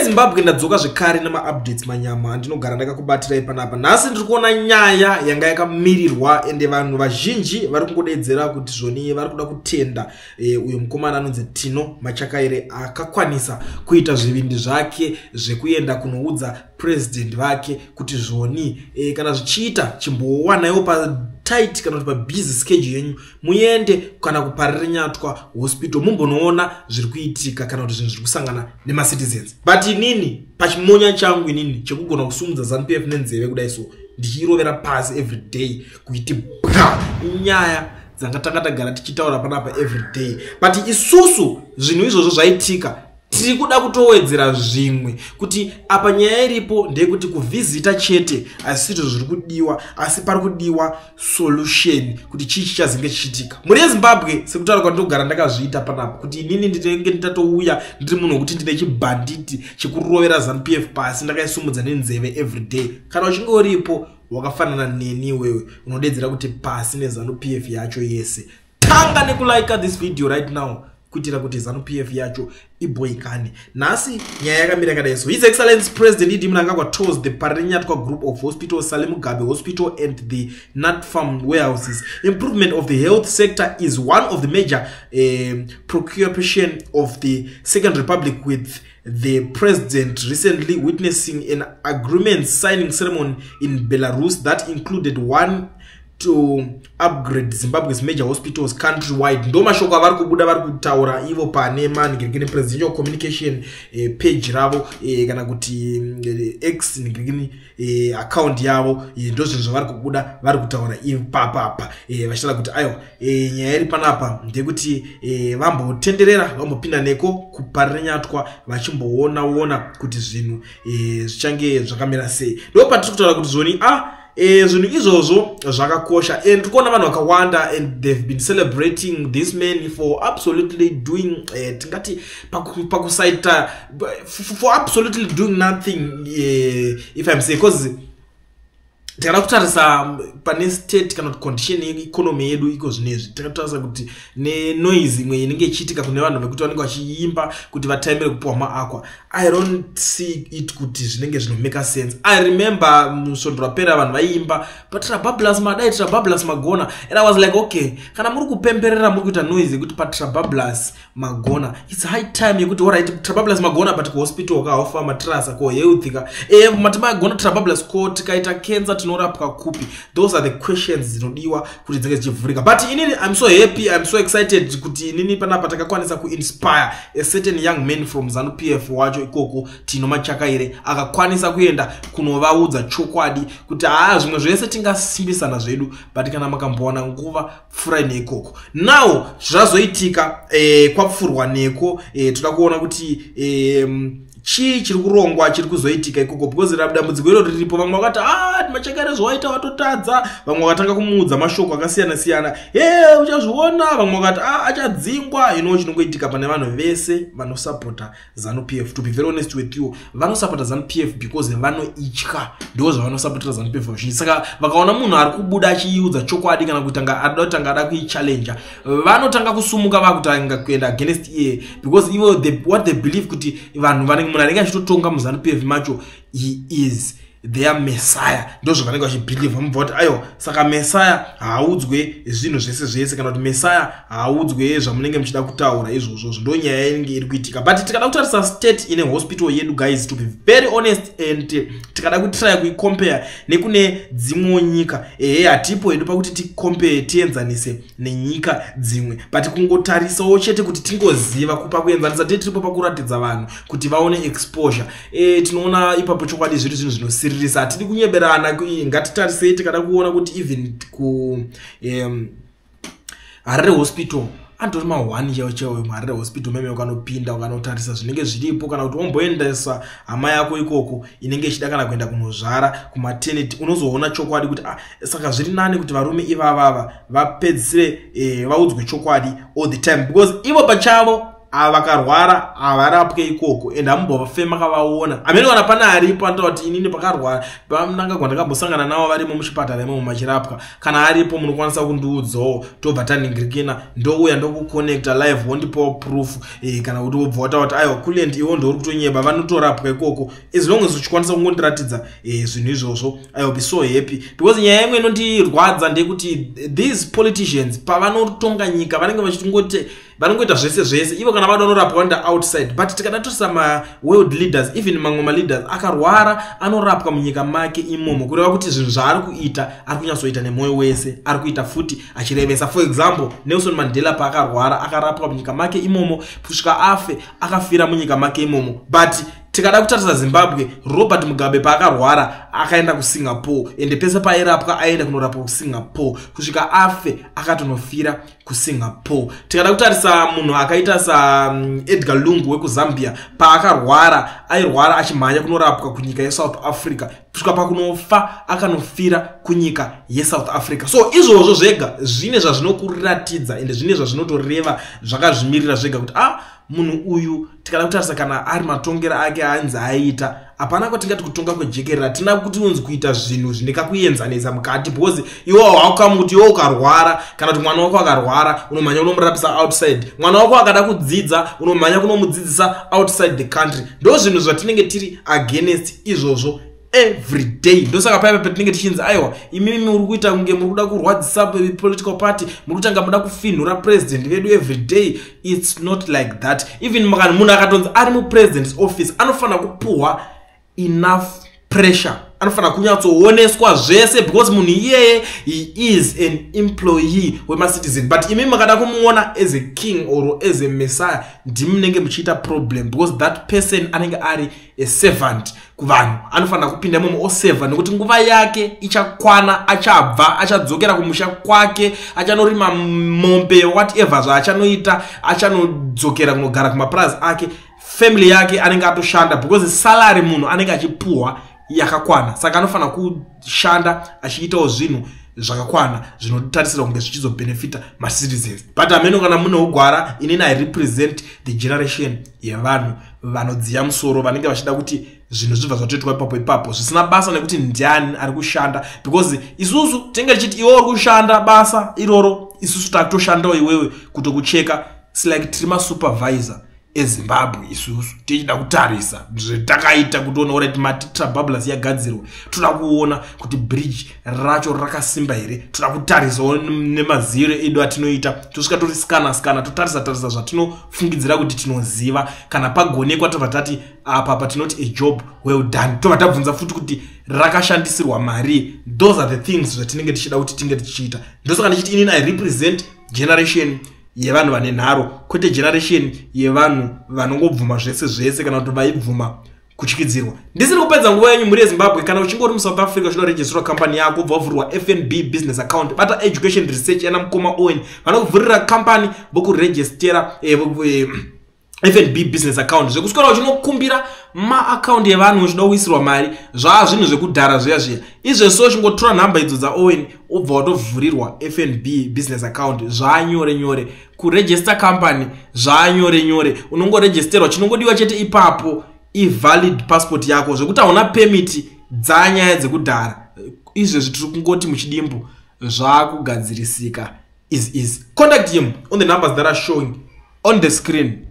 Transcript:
Yezimbabwe, ndadzoka zvekare nemaupdates manyama andinogara ndakakubatirai panapa. Nhasi ndiri kuona nyaya yanga yakamirirwa, ende vanhu vazhinji vari kungodedzera kuti zvoni vari kuda kutenda uyo mukomana anonzi Tino Machakaire, akakwanisa kuita zvivindi zvake zvekuenda kunoudza president vake kuti zvoni kana zvichiita chimbowanaiwo patight kana kuti pabusy schedule yenyu, muende kana kuParirenyatwa Hospital mumbonoona zviri kuitika kana kuti zvinhu zviri kusangana nemacitizens. But inini pachimonya changu inini chekugona kusumudza ZANU PF nenzeve kudai, so ndichiirovera pasi every day kuiti bwa, inyaya dzanga tanga tagara tichitaura panapa every day. But isusu zvinhu izvozvo zvaitika, tiri kuda kutowedzera zvimwe kuti apa nyaya iripo ndeyekuti kuvhizita chete asizvo zviri kudiwa, asi pari kudiwa solution kuti chii chichazenge chichiitika muri yeZimbabwe. Sekutaura kwandinogara ndakazviita panapa kuti inini ndinenge nditatouya ndiri munhu wekuti ndine chibhanditi chekurovera ZANU PF pasi ndakaisumudza nenzeve every day. Kana uchinge uripo wakafanana neni iwewe unodedzera kuti pasi neZANU PF yacho yese, tanga nekulike this video right now kuitira kuti ZANU PF yacho iboikane. Nhasi nyaya yakamira yakadai so: His Excellence President ED Mnangagwa tours the Parirenyatwa Group of Hospitals, Sally Mugabe Hospital and the NatPharm warehouses. Improvement of the health sector is one of the major preoccupation of the Second Republic, with the president recently witnessing an agreement signing ceremony in Belarus that included one to upgrade Zimbabwe's major hospitals countrywide. Ndo mashoko avari kubuda vari kutaura ivo pane manhingirikini presidential communication page ravo kana kuti X nhingirikini account yavo. Ndo zvinhu zvavari kubuda vari kutaura ipapapa vachitaura kuti aiwa, nyaya iri panapa ndeyekuti vambotenderera, vambopinda neko kuParirenyatwa vachimboona ona kuti zvinhu zvichange zvakamira sei. Ndo patiri kutaura kuti zvoni zvinhu izvozvo zvakakosha, and tiri kuona vanhu vakawanda and they've been celebrating this man for absolutely doing tingati pakusaita for absolutely doing nothing, if I'm say, because tikada kutarisa pane state kana kuti condition yeeconomy yedu iko zvinezvi, takatarisa kuti nenoise imwe inenge ichiitika kune vanhu vekuti vanenge vachiimba kuti vataimire kupiwa maaqua, I don't see it kuti zvinenge zvinomake sense. I remember musvondo rapera vanhu vaiimba paTrabablas madai, Trabablas magona, and I was like, okay, kana muri kupemberera, muri kuita noise yekuti paTrabablas magona, it's high time yekuti alright, Trabablas magona, but kuhospital kahofa matrasa kohealth ka mati magona Trabablas, ko tikaita cancer tinorapwa kupi? Those are the questions dzinodiwa kuti dzinge dzichivhurika. But inini I'm so happy, I'm so excited kuti inini panapa takakwanisa kuinspire a certain young man from ZANU PF wacho ikoko, Tino Machakaire, akakwanisa kuenda kunovaudza chokwadi kuti haa, zvimwe zvese tingasimbisana zvedu, but kana makambowana nguva, pfurai neikoko. Now zvazoitika kwapfurwa neko, toda kuona kuti chii chiri kurongwa, chiri kuzoitika ikoko, because dambudziko iro riripo. Vamwe vakati, a Machakaire, zvawaita watotadza. Vamwe vakatanga kumuudza mashoko akasiyana siyana, e uchazviona. Vamwe vakati, a achadzingwa. Chinongoitika pane vanhu vese vanosapota ZANU PF, to be very honest with you, vanosapota ZANU PF because vanoitya. Ndo zvavanosapotera ZANU PF vazhinji. Saka vakaona munhu ari kubuda achiiudza chokwadi kana kuti ada kutanga ada kuichallenja, vanotanga kusumuka vakutanga kuenda against iye, because ivo what they believe kuti vanhu vanenge munhu anenge achitotonga muZANU PF macho, he is their messiah. Ndo zvavanenge vachibhelievha. Mubva kuti aiwa, saka messiah haaudzwe zvinhu zvese zvese, kana kuti messiah haaudzwe zvamunenge muchida kutaura izvozvozvo. Ndo nyaya inenge iri kuitika. But tikada kutarisa state ine hospital yedu, guys, to be very honest, and tikada kutrya kuicompare nekune dzimwewo nyika, ehe, hatipo hedu pakuti ticompare, tienzanise nenyika dzimwe, but kungotarisawo chete kuti tingoziva kupa kuenzanisa, tee tiripo pakuratidza vanhu kuti vaone exposure. Tinoona ipapo chokwadi zviri zvinhu zvinosiririsa. Hatidi kunyeberana. Ngatitarisei, tikada kuona kuti even ku Harare Hospital anditori ma1 chaiwo chaiwo. MuHarare Hospital meme ukanopinda, ukanotarisa zvinenge zviripo, kana kuti womboendesa hama yako ikoko inenge ichida kana kuenda kunozvara kumaternity, unozoona chokwadi kuti ah, saka zviri nani kuti varume ivavava vapedzisire vaudzwe chokwadi all the time, because ivo pachavo Vakarwara havarapwe ikoko, and hamumbofe makavaona. Hamene kana pane aripo anotaura kuti inini pakarwara vaMnangagwa ndakambosangana navo varimo muchipatara imomo machirapwa. Kana aripo, munokwanisa kundiudzawo, tobva tanhingirikina, ndouya ndokuconnecta live, wondipawo proof, kana kuti wobva wataura kuti, "Aiwa, Kulent, iwo ndouri kutonyeba, vanotorapwa ikoko." As long as uchikwanisa kungondiratidza zvinhu izvozvo, I will be so happy, because nyaya imwe inondirwadza ndeyekuti these politicians pavanotonga nyika vanenge vachitingoti vanongoita zvese zvese ivo. Kana vada vanorapwa, vanoenda outside. But tikada torisa maworld leaders, even mamwe maleaders akarwara anorapwa munyika make imomo, kureva kuti zvinhu zvaari kuita ari kunyatsoita nemwoyo wese, ari kuita futi achirevesa. For example, Nelson Mandela paakarwara akarapwa munyika make imomo kusvika afe, akafira munyika make imomo. But tikada kutarisa Zimbabwe, Robert Mugabe paakarwara akaenda kuSingapore, ende pese paairapwa aenda kunorapwa kuSingapore kusvika afe, akatonofira kuSingapore. Tikada kutarisa munhu akaita saEdgar Lungu wekuZambia, paakarwara airwara achimhanya kunorapwa kunyika yeSouth Africa kusvika pakunofa, akanofira kunyika yeSouth Africa. So izvozvo zvega zvine zvazvinokuratidza, ende zvine zvazvinotoreva zvakazvimirira zvega kuti a ah, munhu uyu, tikada kutarisa kana ari matongero ake anzi aiita, hapana kwatingati kutonga kwejekerera. Hatina kuti unzi kuita zvinhu zvine kakuenzanisa mukati, because iwo haukamu kuti iwe ukarwara kana kuti mwana wako akarwara unomhanya unomurapisa outside, mwana wako akada kudzidza unomhanya kunomudzidzisa outside the country. Ndo zvinhu zvatinenge tiri against izvozvo every day. Ndosaka paipa patinenge tichinzi, "Aiwa, imimi muri kuita kunge muri kuda kurwadzisa political party, muri kutanga muda kufinhura president vedu every day." It's not like that. Even kana munhu akatonzi ari mupresident's office, anofanira kupuhwa enough pressure, anofanira kunyatsooneswa zvese, because munhu iyeye, he is an employee wemacitizen. But imi makada kumuona as a king or as a messiah, ndimunenge muchiita problem, because that person anenge ari a servant kuvanhu. Anofanira kupinda imomo oseva, nekuti nguva yake ichakwana, achabva, achadzokera kumusha kwake, achanorima mombe, whatever zvaachanoita, achanodzokera kunogara kumapurazi ake, family yake anenge atoshanda, because salary munhu anenge achipuhwa yakakwana. Saka anofanira kushanda achiitawo zvinhu zvakakwana zvinotarisira kunge zvichizobhenefita macitizens. But hameno kana mune ugwara. Inini I represent the generation yevanhu vanodziya musoro, vanenge vachida kuti zvinhu zvibva zvatoitwa ipapo ipapo, zvisina basa nekuti ndiani ari kushanda, because isusu tinenge tichiti iwe uri kushanda basa iroro, isusu takutoshandawo iwewe kutokucheka. Like tiri masupervisor eZimbabwe isusu, tichida kutarisa zvetakaita kutoona kuti mati Trabablas yagadzirwa, toda kuona kuti bridge racho rakasimba here. Toda kutarisawo nemaziro edu atinoita, tosvika toriskana skana, totarisa tarisa zvatinofungidzira kuti tinoziva. Kana pagonekwa, tobva tati apa patinoti a job well done, tobva tabvunza futi kuti rakashandisirwa mari. Those are the things zvatinenge tichida kuti tinge tichiita. Ndosaka ndichiti inini I represent generation yevanhu vane nharo, kwete generation yevanhu vanongobvuma zvese zvese kana kuti vaibvuma kutyidzirwa. Ndisiri kupedza nguva yenyu, mhuri yeZimbabwe, kana uchinge uri muSouth Africa uchida kuregisterwa kambani yako, ubva wavhurirwa FNB business account, bata Education Research yana mukoma Owen, vanokuvhurira kambani, vokurejistera FNB business account. Zvekuswera uchinokumbira maakaundi evanhu uchida kuisirwa mari zvaa zvinhu zvekudhara zviya zviya. Izveso chingotora nhamba idzo dzaOwen, ubva watovhurirwa FNB business account, zvaanyore nyore. Kuregister company zvaanyore nyore, unongoregisterwa. Chinongodiwa chete ipapo ivalid passport yako. Zvekuti hauna permit dzanyaya dzekudhara. Izvezvi tiri kungoti muchidimbu zvaakugadzirisika. Is contact him on the numbers that are showing on the screen.